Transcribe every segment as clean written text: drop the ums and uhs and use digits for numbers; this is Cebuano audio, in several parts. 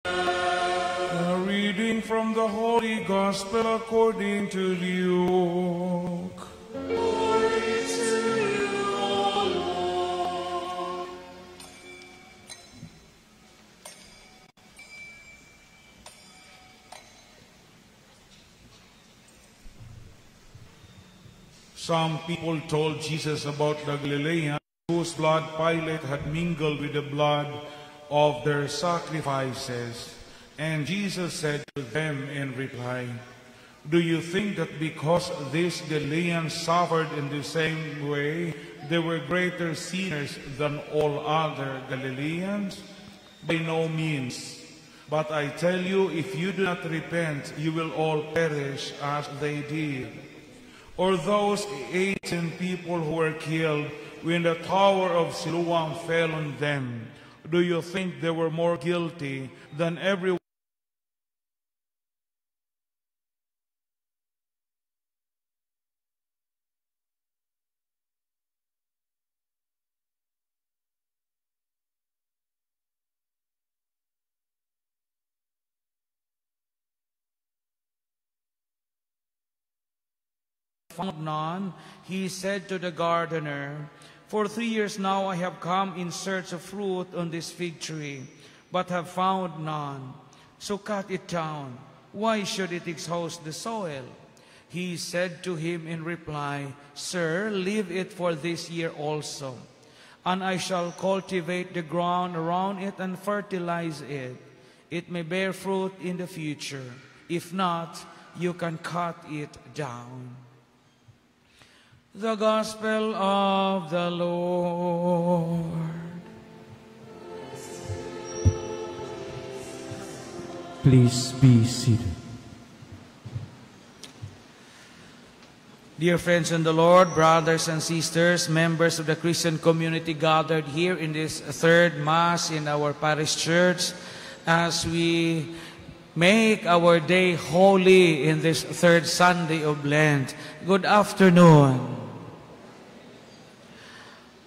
A reading from the Holy Gospel according to Luke. Glory to you, O Lord. Some people told Jesus about the Galileans whose blood Pilate had mingled with the blood of their sacrifices. And Jesus said to them in reply, "Do you think that because these Galileans suffered in the same way, they were greater sinners than all other Galileans? By no means. But I tell you, if you do not repent, you will all perish as they did. Or those 18 people who were killed when the Tower of Siloam fell on them, do you think they were more guilty than everyone found none, he said to the gardener, 'For 3 years now I have come in search of fruit on this fig tree, but have found none. So cut it down. Why should it exhaust the soil?' He said to him in reply, 'Sir, leave it for this year also, and I shall cultivate the ground around it and fertilize it. It may bear fruit in the future. If not, you can cut it down.'" The Gospel of the Lord. Please be seated. Dear friends in the Lord, brothers and sisters, members of the Christian community gathered here in this third Mass in our parish church, as we make our day holy in this third Sunday of Lent. Good afternoon.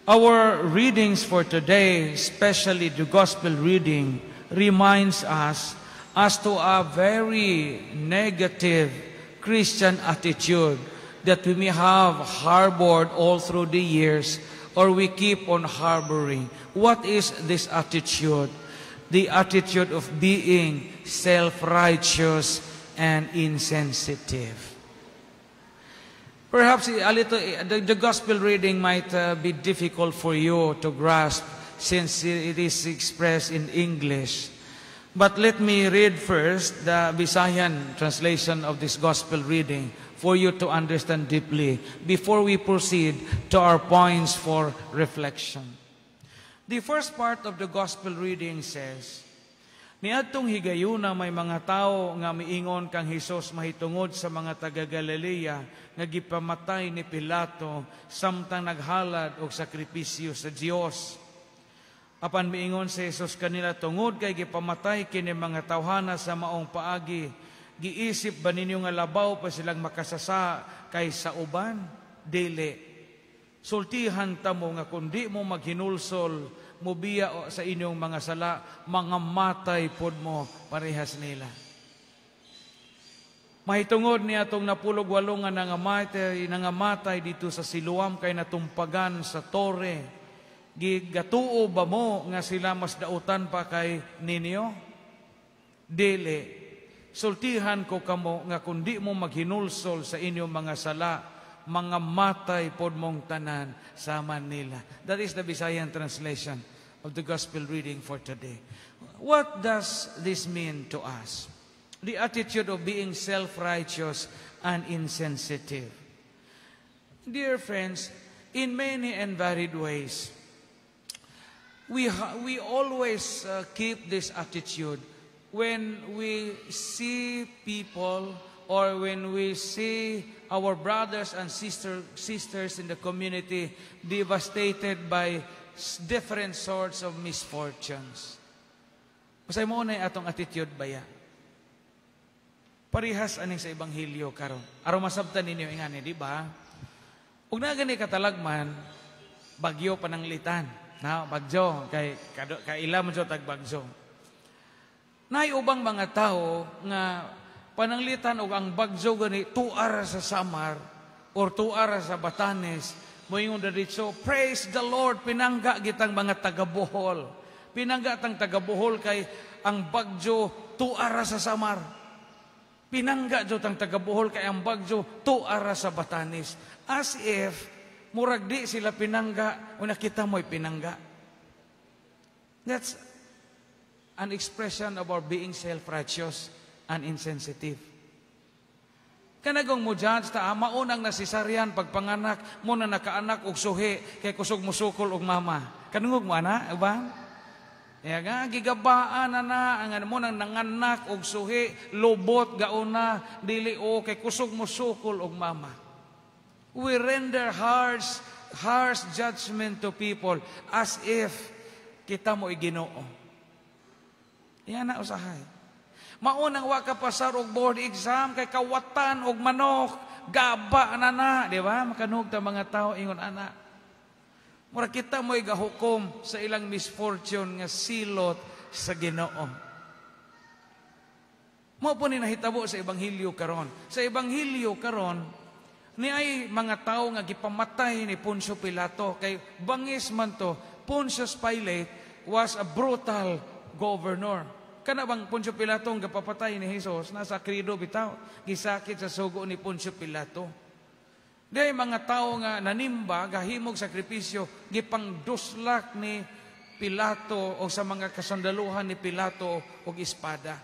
Our readings for today, especially the Gospel reading, reminds us as to a very negative Christian attitude that we may have harbored all through the years or we keep on harboring. What is this attitude? The attitude of being self-righteous and insensitive. Perhaps a little, the gospel reading might be difficult for you to grasp since it is expressed in English. But let me read first the Visayan translation of this gospel reading for you to understand deeply before we proceed to our points for reflection. The first part of the gospel reading says, "Niadtong higayuna may mga tawo nga miingon kang Hesus mahitungod sa mga taga Galilea nga gipamatay ni Pilato samtang naghalad og sakripisyo sa Dios. Apan miingon si Hesus kanila, tungod kay gipamatay kini mga tawhana sa maong paagi, giisip ba ninyo nga labaw pa silang makasasa kaysa uban? Dili. Sultihan ta mo nga kun di mo maghinulsol, mubiya sa inyong mga sala, mga matay pod mo parehas nila." Mahitungod niya atong 18 nga nangamatay dito sa Siloam kay natumpagan sa tore. Gigatuo ba mo nga sila mas dautan pa kay ninyo? Dili. Sultihan ko kamo nga kun di mo maghinulsol sa inyong mga sala, mga matay pod mong tanan sama nila. That is the Visayan translation of the gospel reading for today. What does this mean to us? The attitude of being self-righteous and insensitive. Dear friends, in many and varied ways, we always keep this attitude when we see people or when we see our brothers and sisters in the community devastated by different sorts of misfortunes. Basta mo na atong attitude baya. Parihas aning sa Ebanghelyo karon. Aron masabtan ninyo ingani, di ba? Ug naa gani katalagman, bagyo pananglitan. Na bagyo kay kaila man jud tag bagyo. Naay ubang mga tao nga pananglitan og ang bagyo gani tuar sa Samar or tuar sa Batanes, moingon diretso, "Praise the Lord, pinangga gitang mga taga-Bohol. Pinangga tang taga-Bohol kay ang bagyo tuara sa Samar. Pinangga jud tang taga-Bohol kay ang bagyo tuara sa Batanes." As if murag di sila pinangga o nakita mo'y pinangga. That's an expression of our being self-righteous and insensitive. Kanagong mo judge ta, maunang nasisaryan pagpanganak mo na nakaanak og suhi kay kusog musukol og mama. Kanungog mo ana, ba? Ya nga gigabaan na na ang ano mo nang nanganak og suhi, lobot gauna dili o kay kusog musukol og mama. We render harsh harsh judgment to people as if kita mo Ginoo. Yan na usahay. Maunang wa ka pasar og board exam kay kawatan og manok, gaba na na, di ba? Makanog ta mga tao ingon ana. Mura kita mo'y gahukom sa ilang misfortune nga silot sa Ginoo. Mao po ni nahitabo sa ebanghelyo karon. Sa ebanghelyo karon, ni ay mga tao nga gipamatay ni Poncio Pilato kay bangis man to. Pontius Pilate was a brutal governor. Kana bang Poncio Pilato ang gapapatay ni Jesus, nasa credo bitaw, gisakit sa sugo ni Poncio Pilato. Di mga tao nga nanimba, gahimog sakripisyo, gipangduslak ni Pilato o sa mga kasandaluhan ni Pilato og espada.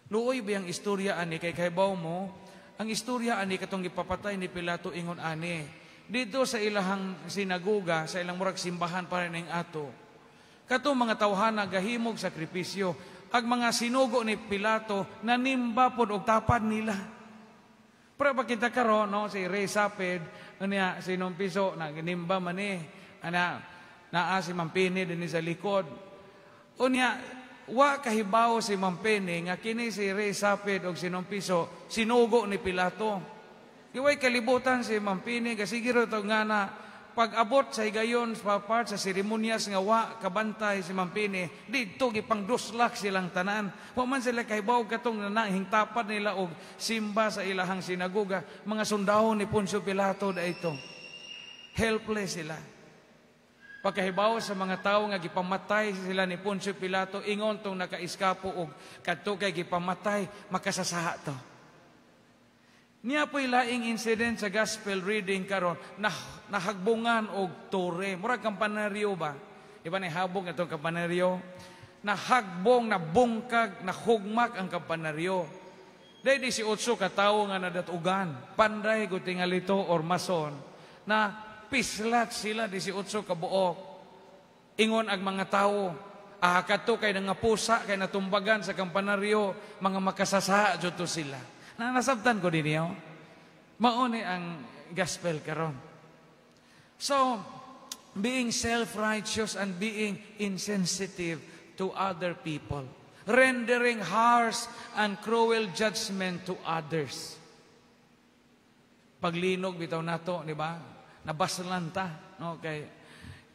Luoy ba ang istorya ani kay kahibaw mo, ang istorya ani katong gipapatay ni Pilato ingon ani. Dito sa ilahang sinagoga, sa ilang murag simbahan para ning ato. Katong mga tawhana gahimog sakripisyo, ag mga sinugo ni Pilato nanimba pod og tapad nila. Pero pag kita karon, no, si Ray Saped, unya si Piso nagnimba man ni, ana naa si Mampini dinhi sa likod. Unya wa kahibaw si Mampini nga kini si Ray Saped og si Piso sinugo ni Pilato. Giway kalibutan si Mampini kasi giro to nga na pag-abot sa higayon sa part sa seremonyas nga wa kabantay si Mampini, didto gipangduslak silang tanan. Wa man sila kahibaw katong nanahingtapad nila og simba sa ilahang sinagoga, mga sundao ni Poncio Pilato da ito. Helpless sila. Pagkahibaw sa mga tao nga gipamatay sila ni Poncio Pilato, ingon tong nakaiskapo og kadto kay gipamatay, makasasaha to. Niya po'y laing incident sa gospel reading karon na nahagbungan og tore. Murag kampanaryo ba? Iba na habong itong kampanaryo. Nahagbong, nabungkag, nahugmak ang kampanaryo. Dahil 18 ka tawo nga nadatugan, panday ko tingalito or mason, na pislat sila 18 ka buok. Ingon ang mga tao, ah, kadto kay nangapusa, kay natumbagan sa kampanaryo, mga makasasa jud to sila. Na nasabtan ko dinyo. Mao ni ang gospel karon. So, being self-righteous and being insensitive to other people, rendering harsh and cruel judgment to others. Paglinog bitaw nato, di ba? Nabaslan ta, no? Kay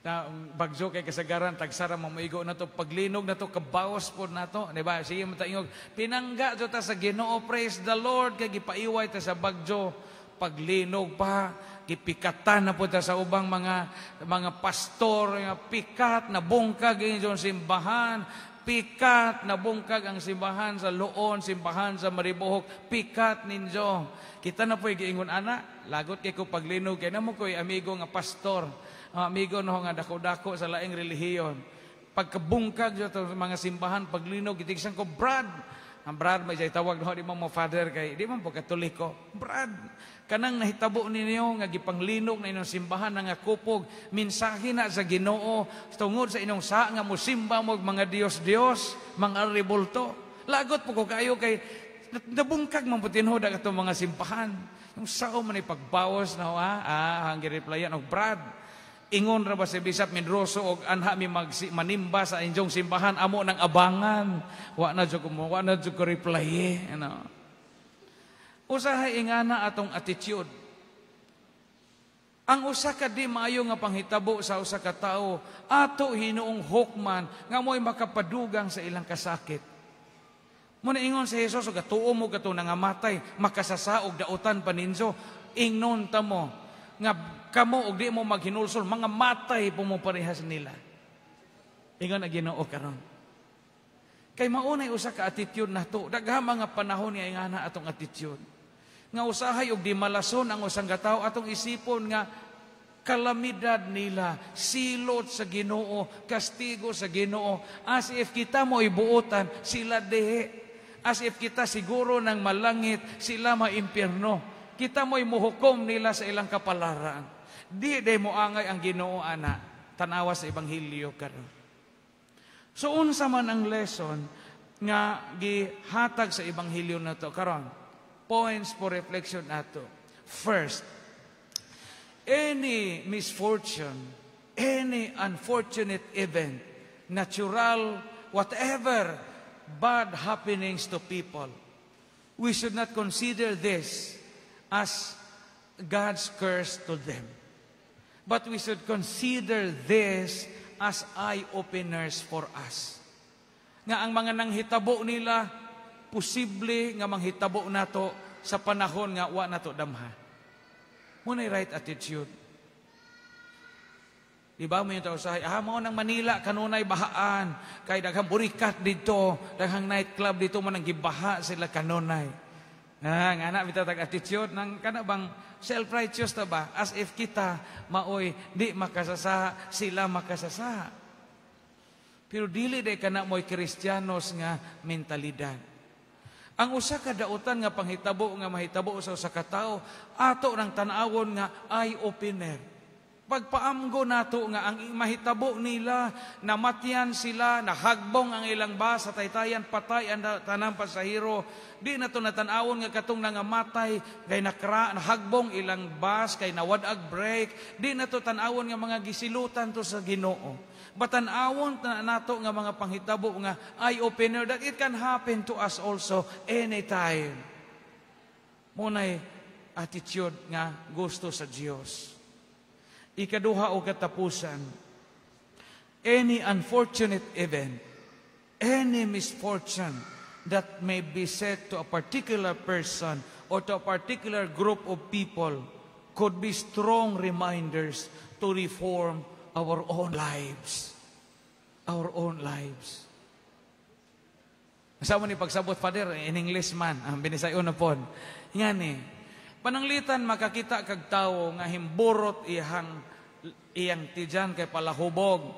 na bagyo kay kasagaran tagsara mamuigo na to, paglinog na to kabawas pod nato, di ba? Sige mo ta ingog, pinangga jud ta sa Ginoo, praise the Lord kay gipaiway ta sa bagyo. Paglinog pa, gipikatan na po ta sa ubang mga pastor nga pikat na bungkag inyong simbahan, pikat na bungkag ang simbahan sa Loon, simbahan sa Maribohok, pikat ninyo. Kita na po'y giingon ana, lagot kay ko paglinog kay namo ko'y amigo nga pastor, amigo no nga dako-dako sa laing relihiyon. Pagkabungkag sa mga simbahan paglinog, gitigsan ko, "Brad." Ang brad may jay tawag no, di man mo father kay di man po Katoliko. "Brad, kanang nahitabo ninyo nga gipanglinog na inyong simbahan nga kupog, mensahe na sa Ginoo tungod sa inyong sa nga mosimba mo mga Dios-Dios, mga rebulto." Lagot po ko kayo kay nabungkag man po tinuod atong mga simbahan. Yung sao man pagbawas na ang gireplyan og, "Brad, ingon ra ba si Bishop Mindroso og anha mi manimba sa inyong simbahan, amo nang abangan." Wa na jud ko reply eh, ano. Usahay ingana atong attitude. Ang usa ka di maayo nga panghitabo sa usa ka tawo, ato hinuong hukman nga mo'y makapadugang sa ilang kasakit. Muna ingon si Jesus, og tuo mo kato nangamatay, makasasa og dautan pa ninyo, ingnon ta mo nga kamo og di mo maghinulsol, mga matay po mo parehas nila. Ingon ang Ginoo karon. Kay maunay usa ka attitude nato. Daghang mga panahon nga ingana atong attitude. Nga usahay og di malason ang usang katawo, atong isipon nga kalamidad nila, silot sa Ginoo, kastigo sa Ginoo, as if kita mo ibuotan, sila dihi. As if kita siguro ng malangit, sila maimpyerno. Kita mo'y muhukom nila sa ilang kapalaran. Di day mo angay ang Ginoo ana. Tanawa sa Ebanghelyo karon. So unsa man ang lesson nga gihatag sa Ebanghelyo nato karon? Points for reflection nato. First, any misfortune, any unfortunate event, natural, whatever bad happenings to people, we should not consider this as God's curse to them. But we should consider this as eye-openers for us. Nga ang mga nanghitabo nila, posible nga manghitabo nato sa panahon nga wa nato damha. Muna'y right attitude. Di ba mo yung tao sa, mao nang Manila, kanunay bahaan, kay daghang burikat dito, daghang nightclub dito, manang gibaha sila kanunay. Nga na bitaw tag attitude nang kana bang self-righteous ta ba? As if kita maoy di makasasa, sila makasasa. Pero dili day kana mo'y Kristiyanos nga mentalidad. Ang usa ka dautan nga panghitabo nga mahitabo sa usa ka tawo, ato nang tan-awon nga eye-opener. Pagpaamgo nato nga ang mahitabo nila, namatyan sila, nahagbong ang ilang bus sa taytayan, patay ang tanang pasahero. Di nato natan-awon nga katong nangamatay kay nakra, nahagbong ilang bus kay nawad-ag brake. Di nato tan-awon nga mga gisilutan to sa Ginoo. Batan-awon nato nga mga panghitabo nga eye-opener that it can happen to us also anytime. Munay attitude nga gusto sa Dios. Ikaduha o katapusan, any unfortunate event, any misfortune that may be said to a particular person or to a particular group of people could be strong reminders to reform our own lives. Our own lives. Sa ni pagsabot, Father, in English man, ang binisayon na pod. Ngani, pananglitan makakita kag tawo nga himburot iyang iyang tiyan kay palahubog,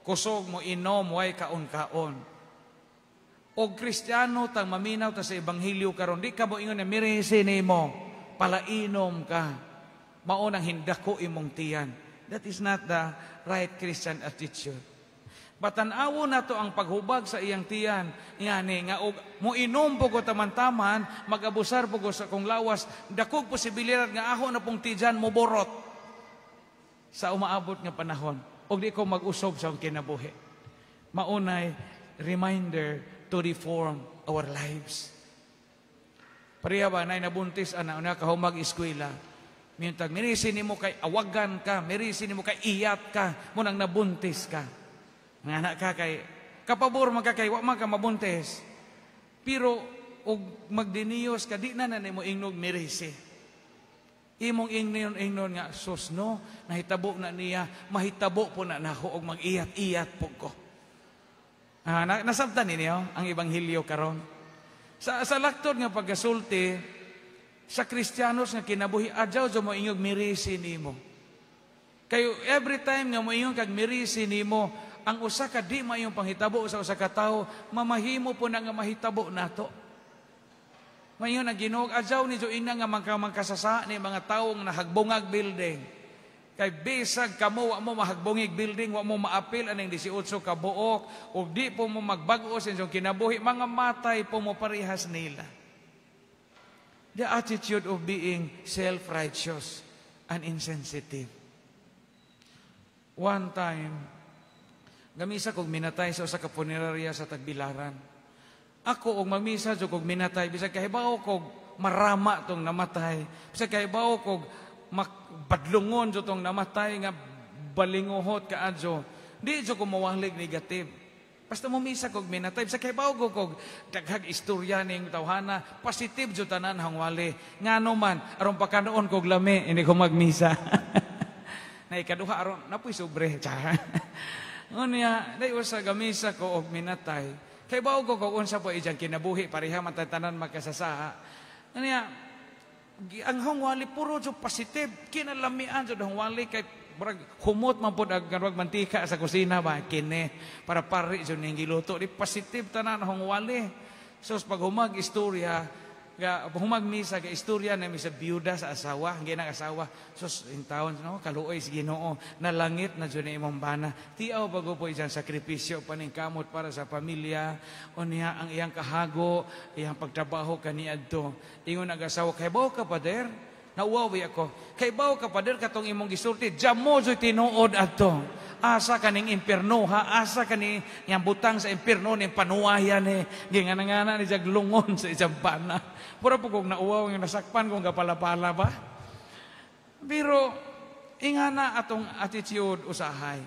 kusog mo inom, way kaon-kaon. Og Kristiyano tang maminaw ta sa Ebanghelyo karon, di ka mo ingon na mirisi nimo, palainom ka. Mao nang hindako imong tiyan. That is not the right Christian attitude. Batan-awo nato ang paghubag sa iyang tiyan. Ngani nga og mo inom po ko taman-taman, mag-abusar po ko sa kong lawas, dakog posibilidad nga ako na pong tiyan mo borot sa umaabot nga panahon. Og di ko mag-usob sa akong kinabuhi. Maunay reminder to reform our lives. Pareha ba, nay nabuntis ana, una kahumag eskwela. Mintag, mirisi nimo kay awagan ka, mirisi nimo kay iyat ka, munang nabuntis ka. Nga anak ka kay kapabor man ka kay wa man ka mabuntis. Pero og magdiniyos ka, di na na nimo ingnog mirisi. Imong ingnon ingnon nga sus no, nahitabo na niya, mahitabo po na nako og mag-iyat-iyat po ko. Nasabtan ninyo ang ebanghelyo karon. Sa laktod nga pagkasulti sa Kristiyanos nga kinabuhi, adyaw mo ingog mirisi nimo. Kayo every time nga moingon kag mirisi nimo, ang usa ka di maayong panghitabo sa usa ka tawo, mamahimo po na nga mahitabo nato. Mayon ang Ginoo, adyaw ni ina nga mangkasasa ni mga tawo nga nahagbongag building. Kay bisag kamo wa mo mahagbongig building, wa mo maapil aning 18 ka buok, ug di po mo magbag-o sa inyong kinabuhi, mga matay po mo parehas nila. The attitude of being self-righteous and insensitive. One time, gamisa kog minatay sa usa ka punerarya sa Tagbilaran. Ako og mamisa jud kog minatay bisag kahibaw kog marama tong namatay. Bisag kahibaw kog Badlungon jud tong namatay nga balinguhot kaadyo. Di jud ko mawalig negative. Basta mumisa kog minatay sa kay ko kog daghag istorya ning tawhana, positive jud tanan hangwali. Ngano man aron pakanoon kog lami ini ko magmisa. Na ikaduha, aron napoy sobre. Unya, dai usa gamisa ko og minatay. Kay bawo ko kog unsa po ijang kinabuhi, pareha man tanan magkasasaa. Unya, ang hangwali puro jud positive, kinalamian jud hangwali kay murag humot man pud ang kanwag mantika sa kusina ba kini para pari jud ning giluto, di positive tanan hangwali. So pag humag istorya ga humag misa ga istorya na mi sa biyuda sa asawa, ang ginang asawa, sus intawon no, kaluoy sa Ginoo, nalangit na jud ni imong bana, tiaw bago po isang sakripisyo paningkamot para sa pamilya. Unya ang iyang kahago, iyang pagtrabaho kaniadto. Ingon ang asawa, "Kay bawo ka, pader, nauwawi ako. Kay bawo ka, pader, katong imong gisulti, jamo joy tinuod adto. Asa kaning impierno ha, asa kani yang butang sa impierno ning panuwayan ni." Ginganangana ni jag lungon sa isang bana. Pura po kong nauwaw nga nasakpan kong kapalapala ba. Pero ingana atong attitude usahay.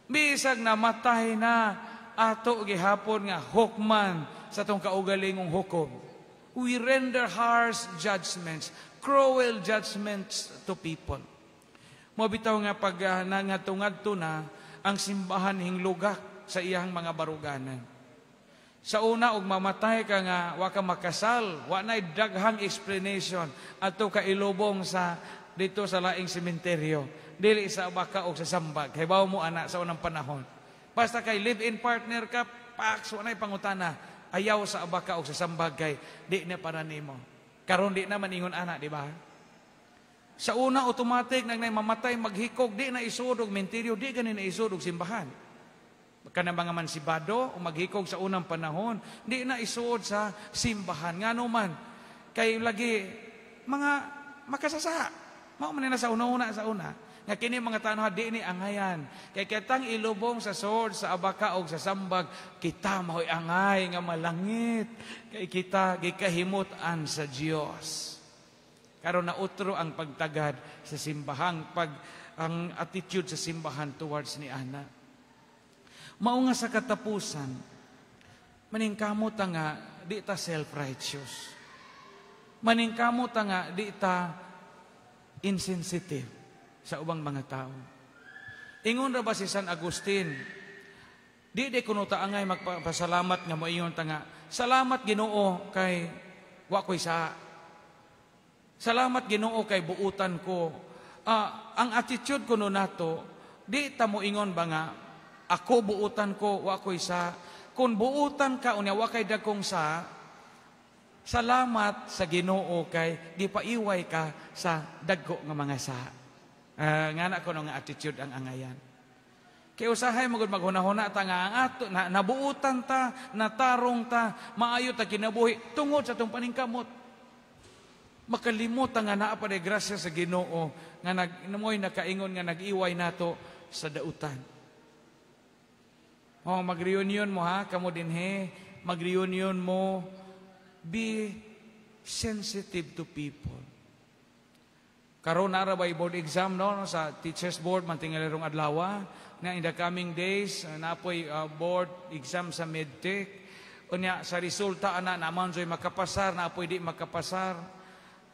Bisag namatay na, ato gihapon nga hukman sa atong kaugalingong hukom. We render harsh judgments, cruel judgments to people. Mo bitaw nga pag nangatungad na ang simbahan hinglugak sa iyang mga baruganan. Sa una og mamatay ka nga wa ka makasal, wa nay daghang explanation adto ka ilubong sa dito sa laing sementeryo. Dili sa baka og sa sambag. Kay mo ana sa unang panahon. Basta kay live-in partner ka, paks, wa nay pangutana. Ayaw sa abaka og sa sambag kay di na para nimo. Karon di na maningon ana, di ba? Sa una, automatic nang mamatay maghikog, di na isuod og menteryo, di gani na isuod og simbahan. Kana mga mansibado o maghikog sa unang panahon, di na isuod sa simbahan. Ngano man, kay lagi mga makasasa. Mao man na sa una-una sa una. Nga kini mga tanaw di ni angayan. Kay kitang ilubong sa sword, sa abaka og sa sambag, kita mao'y angay nga malangit. Kay kita gikahimutan sa Dios. Karon na utro ang pagtagad sa simbahan, pag ang attitude sa simbahan towards ni ana. Mao nga sa katapusan, maningkamot nga di ta self-righteous. Maningkamot nga di ta insensitive sa ubang mga tao. Ingon ra ba si San Agustin, di di kuno ta angay magpasalamat nga moingon ta nga, "Salamat Ginoo kay wa ko'y sa. Salamat Ginoo kay buutan ko." Ang attitude kuno nato, di ta moingon ba nga, "Ako buutan ko, wa ko'y sa." Kung buutan ka, unya wa kay dagkong sa, salamat sa Ginoo kay gipaiway ka sa dagko nga mga sa. Nga na ko nga attitude ang angayan. Kay usahay magud maghunahuna ta nga ang ato na, nabuutan ta, natarong ta, maayo ta kinabuhi tungod sa atong paningkamot. Makalimot nga naa pa grasya sa Ginoo nga nag mo'y nakaingon nga nag-iway nato sa dautan. Oh, mag-reunion mo ha, kamo dinhe, mag-reunion mo, be sensitive to people. Karon nara ba board exam no, sa teachers board man tingali rong adlaw na in the coming days napoy board exam sa medtech. Unya sa resulta ana naman joy makapasar, napoy di makapasar.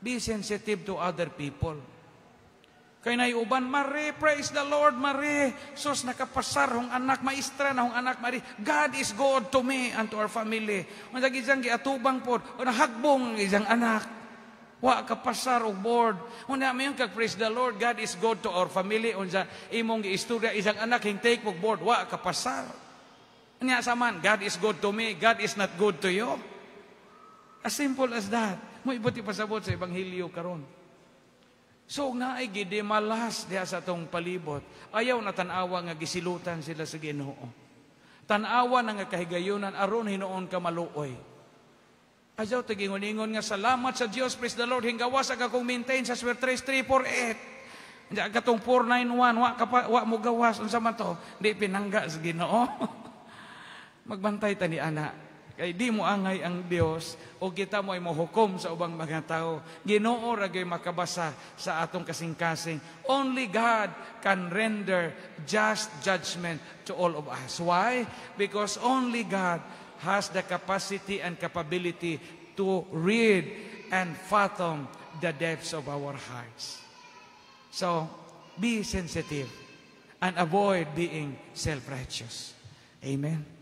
Be sensitive to other people. Kay nay uban, "Mare, praise the Lord, Mare. Sus, nakapasar hong anak, maestra na hong anak, Mare. God is good to me and to our family." Unsa gijang giatubang pod, o nahagbong isang anak. Wa kapasar og board. Unya mayon kag, "Praise the Lord, God is good to our family." Unsa imong giistorya, isang anak hing take og board, wa kapasar. Unya saman, "God is good to me, God is not good to you"? As simple as that. Mo ibuti pasabot sa ebanghelyo karon. So naay gidimalas diha sa atong palibot. Ayaw na tan-awa nga gisilutan sila sa Ginoo. Tan-awa na nga kahigayunan aron hinuon ka maluoy. Ayaw tagingon-ingon nga, "Salamat sa Dios, praise the Lord, hinggawas ang akong maintain sa swertres 348. Diya katong 491, wa ka pa, wa mo gawas, unsa man to?" Di pinangga sa Ginoo. Magbantay ta ni ana. Kay di mo angay ang Dios o kita mo ay mohukom sa ubang mga tao. Ginoo ra gyud makabasa sa atong kasing-kasing. Only God can render just judgment to all of us. Why? Because only God has the capacity and capability to read and fathom the depths of our hearts. So, be sensitive and avoid being self-righteous. Amen.